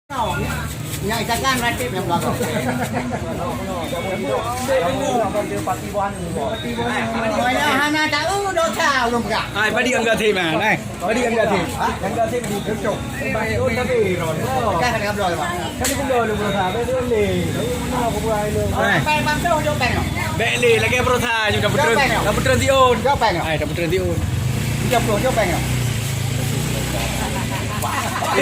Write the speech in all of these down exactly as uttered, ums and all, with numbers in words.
Nyang itakan ratib nyang belakang. Banyak hana tahu dosa ulun peugah. Hai, padi angga tim, man. Hai, padi angga tim. Angga tim di Kecok. Kan ada bloe, Pak. Kan ada bloe, Pak. Kan ada bloe. Eh. Sampai bang tu jawab bang. Bèk lé, lagèe berusaha juga. Jawab bang. Dah betul tiun. Jawab bang. Hai, dah betul tiun. Jawab bang. Jawab bang. Tapi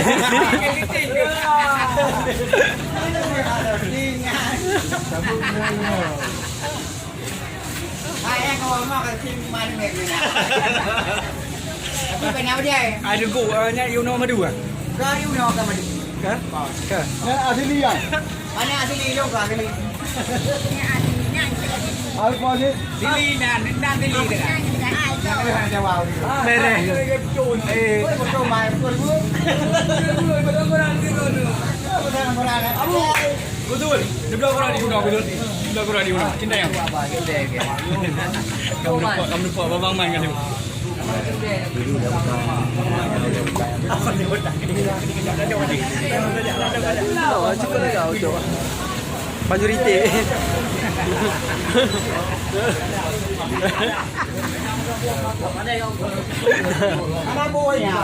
banyak dia. Ada gua, eh, nyak you know madu ah. Kau you know kan madu. Kan? Kan? Nyan asli ya. Mana asli you kan asli. Apa sih? Sili nan, nan sili dengan. Yang ada Jawa. Mereh. Eh, betul mai, betul bu. Betul orang. Abu. Betul. Dia bilang orang di guna, betul. Dia bilang orang di guna. Cinta yang. Kamu lupa, kamu lupa, Bang Man kan dia. Majoriti. Anak buahnya.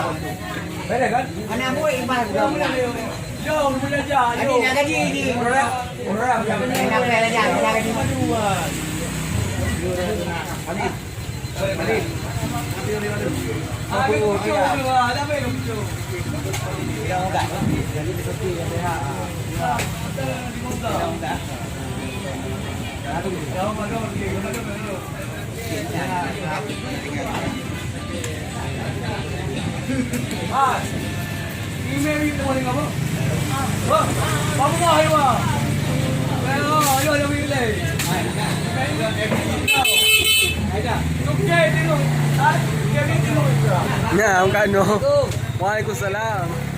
Anak buah Iman juga. Jom, boleh aja. Ada nak gaji ni. Orang, orang. Nak gaji, nak gaji. Nah, Ungkano. Waalaikumsalam.